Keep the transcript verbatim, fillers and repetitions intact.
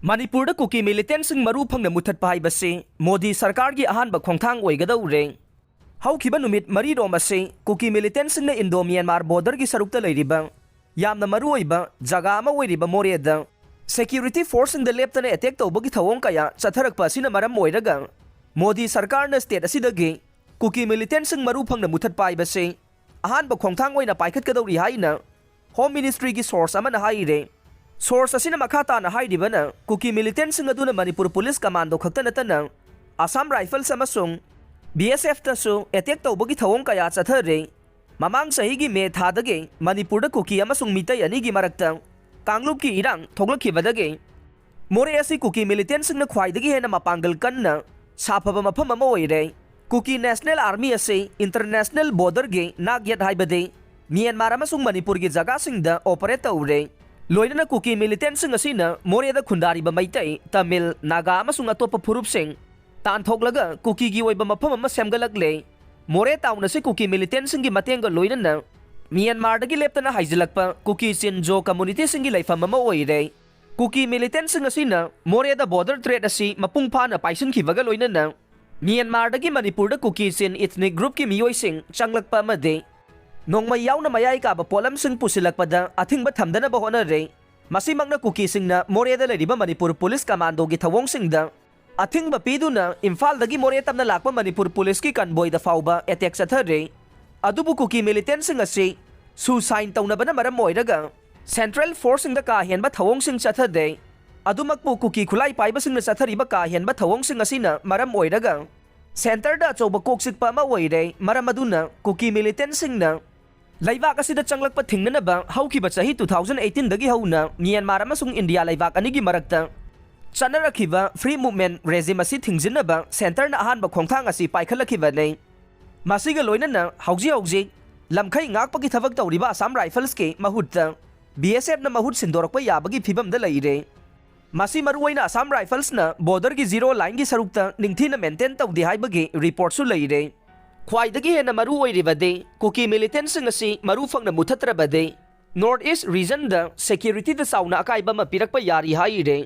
ꯃꯅꯤꯄꯨꯔꯗ ꯀꯨꯀꯤ ꯃꯤꯂꯤꯇꯦꯟꯁꯤꯡ ꯃꯔꯨ ꯐꯪꯅ ꯃꯨꯊꯠꯄ ꯍꯥꯏꯕꯁꯤ ꯃꯣꯗꯤ ꯁꯔꯀꯥꯔꯒꯤ ꯑꯍꯥꯟꯕ ꯈꯣꯡꯊꯥꯡ ꯑꯣꯏꯒꯗꯧꯔꯦ꯫ ꯍꯧꯈꯤꯕ ꯅꯨꯃꯤꯠ ꯃꯔꯤꯔꯣꯝ ꯑꯁꯤ ꯀꯨꯀꯤ ꯃꯤꯂꯤꯇꯦꯟꯁꯤꯡꯅ ꯏꯟꯗꯣ ꯃ꯭ꯌꯥꯟꯃꯥꯔ ꯕꯣꯔꯗꯔꯒꯤ ꯁꯔꯨꯛꯇ ꯂꯩꯔꯤꯕ ꯌꯥꯝꯅ ꯃꯔꯨꯑꯣꯏꯕ ꯖꯒꯥ ꯑꯃ ꯑꯣꯏꯔꯤꯕ ꯃꯣꯔꯦꯗ ꯁꯦꯀ꯭ꯌꯨꯔꯤꯇꯤ ꯐꯣꯔꯁꯁꯤꯡꯗ ꯂꯦꯞꯇꯅ ꯑꯦꯇꯦꯛ ꯇꯧꯕꯒꯤ ꯊꯧꯑꯣꯡ ꯀꯌꯥ ꯆꯠꯊꯔꯛꯄ ꯑꯁꯤꯅ ꯃꯔꯝ ꯑꯣꯏꯔꯒ ꯃꯣꯗꯤ ꯁꯔꯀꯥꯔꯅ ꯁ꯭ꯇꯦꯠ ꯑꯁꯤꯗꯒꯤ ꯀꯨꯀꯤ ꯃꯤꯂꯤꯇꯦꯟꯁꯤꯡ ꯃꯔꯨ ꯐꯪꯅ ꯃꯨꯊꯠꯄ ꯍꯥꯏꯕꯁꯤ ꯑꯍꯥꯟꯕ ꯈꯣꯡꯊꯥꯡ ꯑꯣꯏꯅ ꯄꯥꯏꯈꯠꯀꯗꯧꯔꯤ ꯍꯥꯏꯅ ꯍꯣꯝ ꯃꯤꯅꯤꯁꯇ꯭ꯔꯤꯒꯤ ꯁꯣꯔꯁ ꯑꯃꯅ ꯍꯥꯏꯔꯦ꯫ ꯁꯣꯔꯁ ꯑꯁꯤꯅ ꯃꯈꯥ ꯇꯥꯅ ꯍꯥꯏꯔꯤꯕꯅ, ꯀꯨꯀꯤ ꯃꯤꯂꯤꯇꯦꯟꯁꯤꯡ ꯑꯗꯨꯅ ꯃꯅꯤꯄꯨꯔ ꯄꯨꯂꯤꯁ ꯀꯃꯥꯟꯗꯣ ꯈꯛꯇ ꯅꯠꯇꯅ ꯑꯁꯥꯝ ꯔꯥꯏꯐꯜꯁ ꯑꯃꯁꯨꯡ ꯕꯤ ꯑꯦꯁ ꯑꯦꯐꯇꯁꯨ ꯑꯦꯇꯦꯛ ꯇꯧꯕꯒꯤ ꯊꯧꯑꯣꯡ ꯀꯌꯥ ꯆꯠꯊꯔꯦ꯫ ꯃꯃꯥꯡ ꯆꯍꯤꯒꯤ ꯃꯦ ꯊꯥꯗꯒꯤ ꯃꯅꯤꯄꯨꯔꯗ ꯀꯨꯀꯤ ꯑꯃꯁꯨꯡ ꯃꯤꯇꯩ ꯑꯅꯤꯒꯤ ꯃꯔꯛꯇ ꯀꯥꯡꯂꯨꯞꯀꯤ ꯏꯔꯥꯡ ꯊꯣꯛꯂꯛꯈꯤꯕꯗꯒꯤ ꯃꯣꯔꯦ ꯑꯁꯤ ꯀꯨꯀꯤ ꯃꯤꯂꯤꯇꯦꯟꯁꯤꯡꯅ ꯈ꯭ꯋꯥꯏꯗꯒꯤ ꯍꯦꯟꯅ ꯃꯄꯥꯡꯒꯜ ꯀꯟꯅ ꯁꯥꯐꯕ ꯃꯐꯝ ꯑꯃ ꯑꯣꯏꯔꯦ꯫ ꯀꯨꯀꯤ ꯅꯦꯁꯅꯦꯜ ꯑꯥꯔꯃꯤ ꯑꯁꯤ ꯏꯟꯇꯔꯅꯦꯁꯅꯦꯜ ꯕꯣꯔꯗꯔꯒꯤ ꯅꯥꯛ ꯌꯦꯠ, ꯍꯥꯏꯕꯗꯤ ꯃ꯭ꯌꯥꯟꯃꯥꯔ ꯑꯃꯁꯨꯡ ꯃꯅꯤꯄꯨꯔꯒꯤ ꯖꯒꯥꯁꯤꯡꯗ ꯑꯣꯄꯔꯦꯠ ꯇꯧꯔꯦ꯫ ꯂꯣꯏꯅꯅ ꯀꯨꯀꯤ ꯃꯤꯂꯤꯇꯦꯟꯁꯤꯡ ꯑꯁꯤꯅ ꯃꯣꯔꯦꯗ ꯈꯨꯟꯗꯥꯔꯤꯕ ꯃꯩꯇꯩ, ꯇꯃꯤꯜ, ꯅꯥꯒꯥ ꯑꯃꯁꯨꯡ ꯑꯇꯣꯞꯄ ꯐꯨꯔꯨꯞꯁꯤꯡ ꯇꯥꯟꯊꯣꯛꯂꯒ ꯀꯨꯀꯤꯒꯤ ꯑꯣꯏꯕ ꯃꯐꯝ ꯑꯃ ꯁꯦꯝꯒꯠꯂꯛꯂꯦ꯫ ꯃꯣꯔꯦ ꯇꯥꯎꯟ ꯑꯁꯤ ꯀꯨꯀꯤ ꯃꯤꯂꯤꯇꯦꯟꯁꯤꯡꯒꯤ ꯃꯇꯦꯡꯒ ꯂꯣꯏꯅꯅ ꯃ꯭ꯌꯥꯟꯃꯥꯔꯗꯒꯤ ꯂꯦꯞꯇꯅ ꯍꯥꯏꯖꯤꯜꯂꯛꯄ ꯀꯨꯀꯤ ꯆꯤꯟꯖꯣ ꯀꯝꯃꯨꯅꯤꯇꯤꯁꯤꯡꯒꯤ ꯂꯩꯐꯝ ꯑꯃ ꯑꯣꯏꯔꯦ꯫ ꯀꯨꯀꯤ ꯃꯤꯂꯤꯇꯦꯟꯁꯤꯡ ꯑꯁꯤꯅ ꯃꯣꯔꯦꯗ ꯕꯣꯔꯗꯔ ꯊ꯭ꯔꯦꯠ ꯑꯁꯤ ꯃꯄꯨꯡ ꯐꯥꯅ ꯄꯥꯏꯁꯤꯟꯈꯤꯕꯒ ꯂꯣꯏꯅꯅ ꯃ꯭ꯌꯥꯟꯃꯥꯔꯗꯒꯤ ꯃꯅꯤꯄꯨꯔꯗ ꯀꯨꯀꯤ ꯆꯤꯟ ꯏꯊꯅꯤꯛ ꯒ꯭ꯔꯨꯞꯀꯤ ꯃꯤꯑꯣꯏꯁꯤꯡ ꯆꯪꯂꯛꯄ ꯑꯃꯗꯤ ꯅꯣꯡꯃꯩ ꯌꯥꯎꯅ ꯃꯌꯥꯏ ꯀꯥꯕ ꯄꯣꯠꯂꯝꯁꯤꯡ ꯄꯨꯁꯤꯜꯂꯛꯄꯗ ꯑꯊꯤꯡꯕ ꯊꯝꯗꯅꯕ ꯍꯣꯠꯅꯔꯦ꯫ ꯃꯁꯤꯃꯛꯅ ꯀꯨꯀꯤꯁꯤꯡꯅ ꯃꯣꯔꯦꯗ ꯂꯩꯔꯤꯕ ꯃꯅꯤꯄꯨꯔ ꯄꯨꯂꯤꯁ ꯀꯃꯥꯟꯗꯣꯒꯤ ꯊꯧꯑꯣꯡꯁꯤꯡꯗ ꯑꯊꯤꯡꯕ ꯄꯤꯗꯨꯅ ꯏꯝꯐꯥꯜꯗꯒꯤ ꯃꯣꯔꯦ ꯇꯝꯅ ꯂꯥꯛꯄ ꯃꯅꯤꯄꯨꯔ ꯄꯨꯂꯤꯁꯀꯤ ꯀꯟꯕꯣꯏꯗ ꯐꯥꯎꯕ ꯑꯦꯇꯦꯛ ꯆꯠꯊꯔꯦ꯫ ꯑꯗꯨꯕꯨ ꯀꯨꯀꯤ ꯃꯤꯂꯤꯇꯦꯟꯁꯤꯡ ꯑꯁꯤ ꯁꯨꯁꯥꯏꯟ ꯇꯧꯅꯕꯅ ꯃꯔꯝ ꯑꯣꯏꯔꯒ ꯁꯦꯟꯇ꯭ꯔꯦꯜ ꯐꯣꯔꯁꯁꯤꯡꯗ ꯀꯥ ꯍꯦꯟꯕ ꯊꯧꯑꯣꯡꯁꯤꯡ ꯆꯠꯊꯗꯦ꯫ ꯑꯗꯨꯃꯛꯄꯨ ꯀꯨꯀꯤ ꯈꯨꯠꯂꯥꯏ ꯄꯥꯏꯕꯁꯤꯡꯅ ꯆꯠꯊꯔꯤꯕ ꯀꯥ ꯍꯦꯟꯕ ꯊꯧꯑꯣꯡꯁꯤꯡ ꯑꯁꯤꯅ ꯃꯔꯝ ꯑꯣꯏꯔꯒ ꯁꯦꯟꯇꯔꯗ ꯑꯆꯧꯕ ꯀꯣꯛ ꯆꯤꯛꯄ ꯑꯃ ꯑꯣꯏꯔꯦ꯫ ꯃꯔꯝ ꯑꯗꯨꯅ ꯀꯨꯀꯤ ꯃꯤꯂꯤꯇꯦꯟꯁꯤꯡꯅ ꯂꯩꯕꯥꯛ ꯑꯁꯤꯗ ꯆꯪꯂꯛꯄ ꯊꯤꯡꯅꯅꯕ ꯍꯧꯈꯤꯕ ꯆꯍꯤ two thousand eighteen ꯗꯒꯤ ꯍꯧꯅ ꯃ꯭ꯌꯥꯟꯃꯥꯔ ꯑꯃꯁꯨꯡ ꯏꯟꯗꯤꯌꯥ ꯂꯩꯕꯥꯛ ꯑꯅꯤꯒꯤ ꯃꯔꯛꯇ ꯆꯠꯅꯔꯛꯈꯤꯕ ꯐ꯭ꯔꯤ ꯃꯨꯚꯃꯦꯟ ꯔꯦꯖꯤꯝ ꯑꯁꯤ ꯊꯤꯡꯖꯤꯟꯅꯕ ꯁꯦꯟꯇꯔꯅ ꯑꯍꯥꯟꯕ ꯈꯣꯡꯊꯥꯡ ꯑꯁꯤ ꯄꯥꯏꯈꯠꯂꯛꯈꯤꯕꯅꯤ꯫ ꯃꯁꯤꯒ ꯂꯣꯏꯅꯅ ꯍꯧꯖꯤꯛ ꯍꯧꯖꯤꯛ ꯂꯝꯈꯩ ꯉꯥꯛꯄꯒꯤ ꯊꯕꯛ ꯇꯧꯔꯤꯕ ꯑꯁꯥꯝ ꯔꯥꯏꯐꯜꯁꯀꯤ ꯃꯍꯨꯠꯇ ꯕꯤ ꯑꯦꯁ ꯑꯦꯐꯅ ꯃꯍꯨꯠ ꯁꯤꯟꯗꯣꯔꯛꯄ ꯌꯥꯕꯒꯤ ꯐꯤꯕꯝꯗ ꯂꯩꯔꯦ꯫ ꯃꯁꯤ ꯃꯔꯨꯑꯣꯏꯅ ꯑꯁꯥꯝ ꯔꯥꯏꯐꯜꯁꯅ ꯕꯣꯔꯗꯔꯒꯤ ꯖꯤꯔꯣ ꯂꯥꯏꯟꯒꯤ ꯁꯔꯨꯛꯇ ꯅꯤꯡꯊꯤꯅ ꯃꯦꯟꯇꯦꯟ ꯇꯧꯗꯦ ꯍꯥꯏꯕꯒꯤ ꯔꯤꯄꯣꯔꯠꯁꯨ ꯂꯩꯔꯦ꯫ ꯈ꯭ꯋꯥꯏꯗꯒꯤ ꯍꯦꯟꯅ ꯃꯔꯨ ꯑꯣꯏꯔꯤꯕꯗꯤ ꯀꯨꯀꯤ ꯃꯤꯂꯤꯇꯦꯟꯁꯤꯡ ꯑꯁꯤ ꯃꯔꯨ ꯐꯪꯅ ꯃꯨꯊꯠꯇ꯭ꯔꯕꯗꯤ ꯅꯣꯔꯠ ꯏꯁ ꯔꯤꯖꯟꯗ ꯁꯦꯀ꯭ꯌꯨꯔꯤꯇꯤꯗ ꯆꯥꯎꯅ ꯑꯀꯥꯏꯕ ꯑꯃ ꯄꯤꯔꯛꯄ ꯌꯥꯔꯤ ꯍꯥꯏꯔꯦ꯫